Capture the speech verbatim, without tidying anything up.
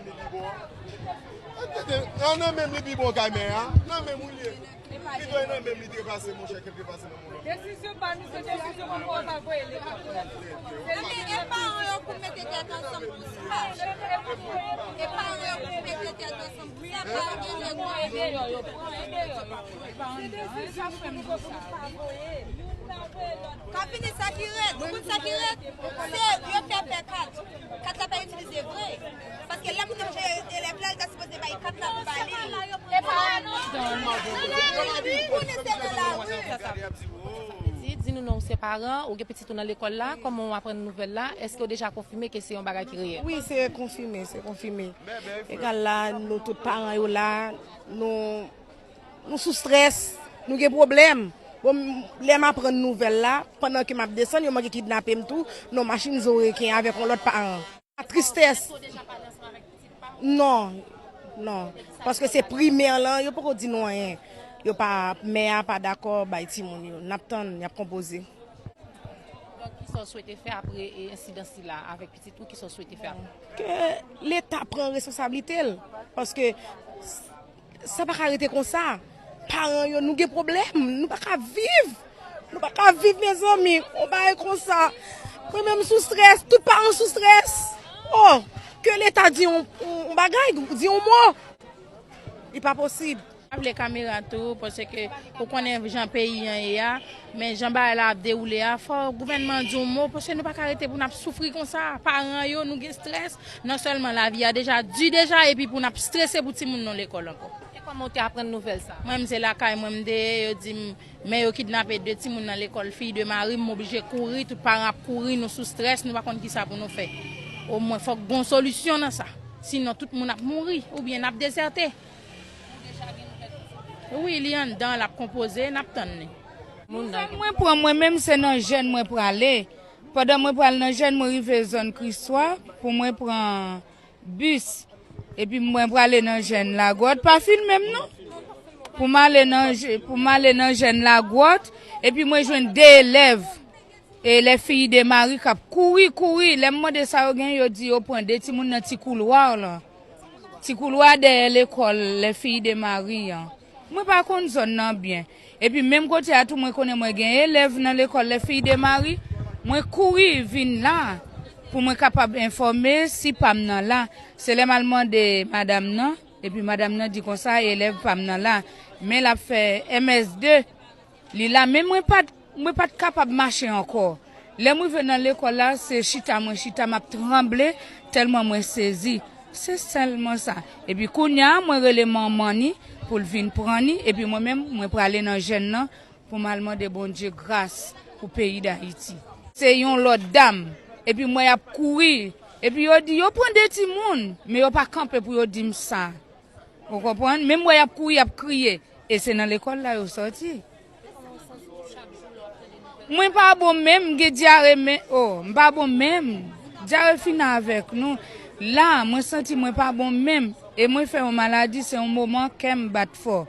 Li pi bon. Nan menm li pi bon kay mè a. Nan menm ou li ye. Li dwe nan menm li trepase, monchè, ke l trepase nan moun. Desizyon pa nou, se desizyon pou nou pa voye lekòl. Se li menm. E paran yo pou mete tèt ansanm pou sa. E paran yo pou mete tèt ansanm pou sa. Pa gen lè. Se desizyon pou nou pa voye. Ka fini sa ki ret. Ou konn sa ki ret? Se yo fè fè kat. Kat la pa itilize vre. Paske lè moun nan jere elèv la, li ta sipoze bay kat la pou ba li. E pa nou. Konnen se nan lari. Di, di nou non, ou se paran, ou gen pitit ou nan lekòl la, kòman w aprann nouvèl la? Èske w deja konfime ke se yon bagay ki reyèl? Wi, se konfime, se konfime. Egal la, nou tout paran yo la, nou, nou sou strès, nou gen pwoblèm. Bon, m- lè m aprann nouvèl la, pandan ke m ap desann, yo manke kidnape m tou, nan machin zo reken avèk yon lòt paran. Tristès. Non, non. Paske se primè lan, yo poko di nou anyen. Yo pa, mè a pa dakò bay timoun yo. N ap tann, y ap konpoze. Donk, kisa w swete fè apre, e, ensidan sila avèk pitit ou? Kisa w swete fè apre? Ke Leta pran responsablite l. Paske sa pa ka rete konsa. Paran yo, nou gen pwoblèm. Nou pa ka viv. Nou pa ka viv, mezanmi. Yon bagay konsa. Mwen menm sou strès. Tout paran sou strès. Oh, ke Leta di yon, yon bagay, di yon mo. Li pa posib. Pa vle kamera tou, paske ou konnen jan peyi an ye a, men jan bagay la ap dewoule a, fò gouvènman an di yon mo, paske nou pa ka rete pou n ap soufri konsa. Paran yo, nou gen strès. Non sèlman lavi a deja di deja, epi pou n ap strese pou timoun nou lekòl ankò. E kòman w te aprann nouvèl sa? Mwen menm se lakay mwen m te ye, yo di m, men yo kidnape de timoun nan lekòl Fille de Marie, m oblije kouri, tout paran ap kouri, nou sou strès, nou pa konn kisa pou nou fè. Omwen, fòk gon solisyon nan sa. Sinon, tout moun ap mouri, oubyen n ap dezète. Wi, li anndan, l ap konpoze, n ap tann li. Nouvèl mwen pran, mwen menm, se nan jèn mwen prale. Pandan mwen pral nan jèn, mwen rive zòn Kriswa pou mwen pran bis. Epi mwen prale nan jèn Lagwòt. Pa filme m non. Pou m ale nan je- pou m ale nan jèn Lagwòt. Epi mwen jwenn de elèv. E les filles de Marie k ap kouri, kouri. Lè m mande sa yo gen, yo di yo pran de timoun nan ti koulwa lan. Ti koulwa dèyè lekòl les filles de Marie an. Mwen pa konn zòn nan byen. Epi menm kote a tou, mwen konnen mwen gen elèv nan lekòl les filles de Marie. Mwen kouri vin la pou mwen kapab enfòme si pa m nan la. Se lè m al mande madanm nan, epi madanm nan di konsa, elèv pa m nan la. Men l ap fè M S de. Li la, men mwen pa t, mwen pa t kapab mache ankò. Lè m rive nan lekòl la, se chita mwen chita, m ap tranble, tèlman mwen sezi. Se sèlman sa. Epi kounye a, mwen rele manman ni pou l vin pran ni, epi mwen menm, mwen prale nan jèn nan pou m al mande Bondye gras pou peyi Dayiti. Se yon lòt dam, epi m wè y ap kouri, epi yo di, yo pran de timoun, men yo pa kanpe pou yo di m sa. Ou konprann? Menm wè y ap kouri, y ap kriye. E se nan lekòl la yo sòti. Mwen pa bon menm, m gen dyare men, oh, m pa bon menm. Dyare fin avèk nou. La, mwen santi mwen pa bon menm. E mwen fè yon maladi, se yon moman kè m bat fò.